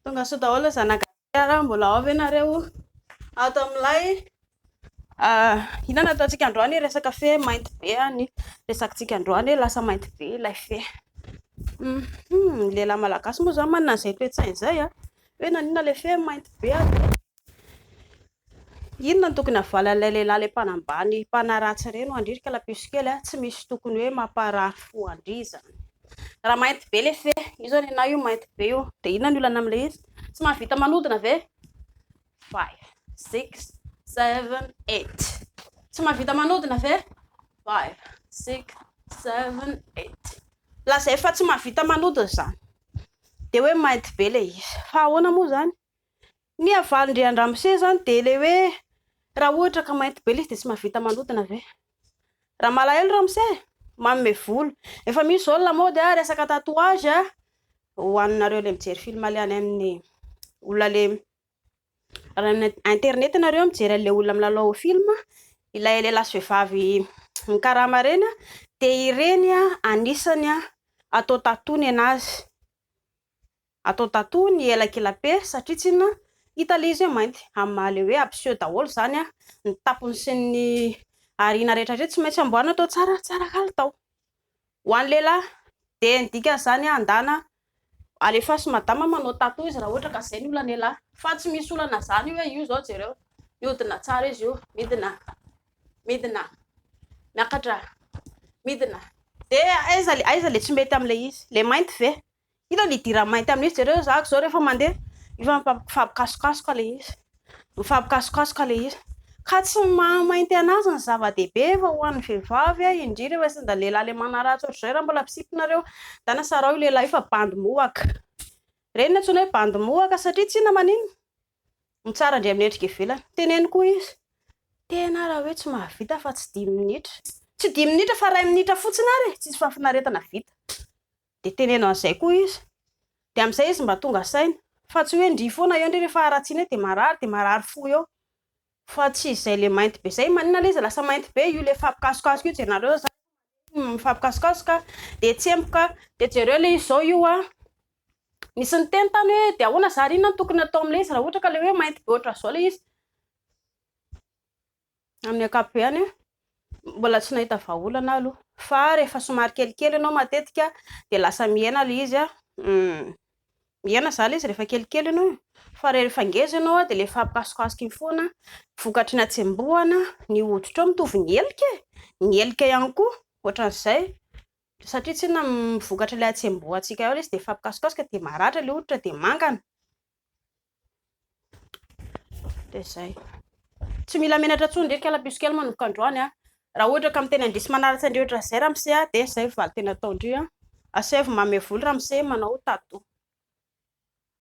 Tonga soa daholo zanak'Gasikara, mbola ao ve nareo ato amin'ilay inona no ataontsika androany? Resaka fe mainty be ny resakintsika androany, lasa mainty be ilay fe. Ny lehilahy malagasy moa izany manana an'izay toe-tsaina izay hoe naninona ilay fe mainty be dia inona no tokony havaly an'ilay lehilahy ilay mpanambany mpanaratsy ireny ho an-dry ry kalapiso kely a? Tsy misy tokony hoe mamparary fo an-dry izany. Raha mainty be ilay fe, io izao nenahy io mainty be io, dia inona ny olana amin'ilay izy? Tsy mahavita manodina ve? Five, six, seven, eight. Tsy mahavita manodina ve? Five, six, seven, eight. Lazaiko fa tsy mahavita manodina izany. Dia hoe mainty be ilay izy. Fa ahoana moa izany? Ny havalin-dry an-dramose izany dia ilay hoe raha ohatra ka mainty be ilay izy dia tsy mahavita manodina ve? Raha malahelo ramose, manome vola. Efa misy izao ny lamaody a, resaka tatouage a, ho anareo ilay mijery film ilay any amin'ny olona ilay raha any internet nareo mijery an'ilay olona milalao film, ilay lehilahy sy vehivavy mikarama ireny a, dia ireny anisany atao tatou ny anazy. Atao tatou ny elakelape satria tsinona hita ilay izy hoe mainty. Amin'ny maha ilay hoe hampiseho daholo izany ny tampony sy ny arina rehetra rehetra tsy maintsy amboarina atao tsara tsara kalitao. Ho an'ny lehilahy dia ny dikan'izany andana alefaso madama manao tatou izy raha ohatra ka izay ny olan'ny lehilahy. Fa tsy misy olana izany io hoe io izao jereo mihodina tsara izy io, midina, midina, miakatra, midina. Dia aiza aiza ilay tsy mety amin'ilay izy? Ilay mainty ve? Inona ny idiran'ny mainty amin'izy? Jereo zako zao rehefa mandeha, efa mifampikasokasoka ilay izy. Mifampikasokasoka ilay izy. Ka tsy ny maha mainty anazy no zava-dehibe fa ho an'ny vehivavy, indrindra fa sendra lehilahy ilay manaratsy ohatr'izay raha mbola mpisipinareo, ndana sarao io lehilahy io fa bandy mohaka. Ireny no antsoina hoe bandy mohaka satria tsy inona maninona? Mitsara indray amin'ny endrika ivelany. Teneno koa izy. Tena raha hoe tsy mahavita fa tsy dimy minitra. Tsy dimy minitra fa iray minitra fotsiny ary e! Tsisy fahafinaretana vita. Dia teneno an'izay koa izy. Dia amin'izay izy mba tonga saina. Fa tsy hoe ndry foana eo ndry rehefa haratsiana eo dia marary dia marary fo eo. Fa tsy izay le mainty be izay. Maninona le izy lasa mainty be? Io le mifampikasokasoka io jerenareo zany mifampikasokasoka dia tsemboka. Dia jereo le izy izao io an. Nisy niteny tany hoe dia ahoana zary inona no tokony atao amin'ilay izy raha ohatra ka le hoe mainty be ohatran'izao le izy. Amin'ny ankapobeny, mbola tsy nahita vahaolana aho aloha. Fa rehefa somary kelikely ianao matetika dia lasa mihena ilay izy an. Mihena izany ilay izy rehefa kelikely ianao e. Fa rehefa ngeza ianao dia ilay mifampikasokasoka iny foana, vokatry ny hatsembohana, ny hoditrao mitovy ny helika e. Ny helika ihany koa ohatran'izay. Satria tsinona vokatry ilay hatsembohantsika eo ilay izy dia mifampikasokasoka dia maratra ilay hoditra dia mangana. Dia izay. Tsy mila menatra intsony ndry ry kala piso kely manomboka androany an. Raha ohatra ka miteny an-dry sy manaratsy an-dry ohatran'izay ramose an, dia izay ny valin-teny ataon-dry an. Asaivo manome vola ramose manao tatou.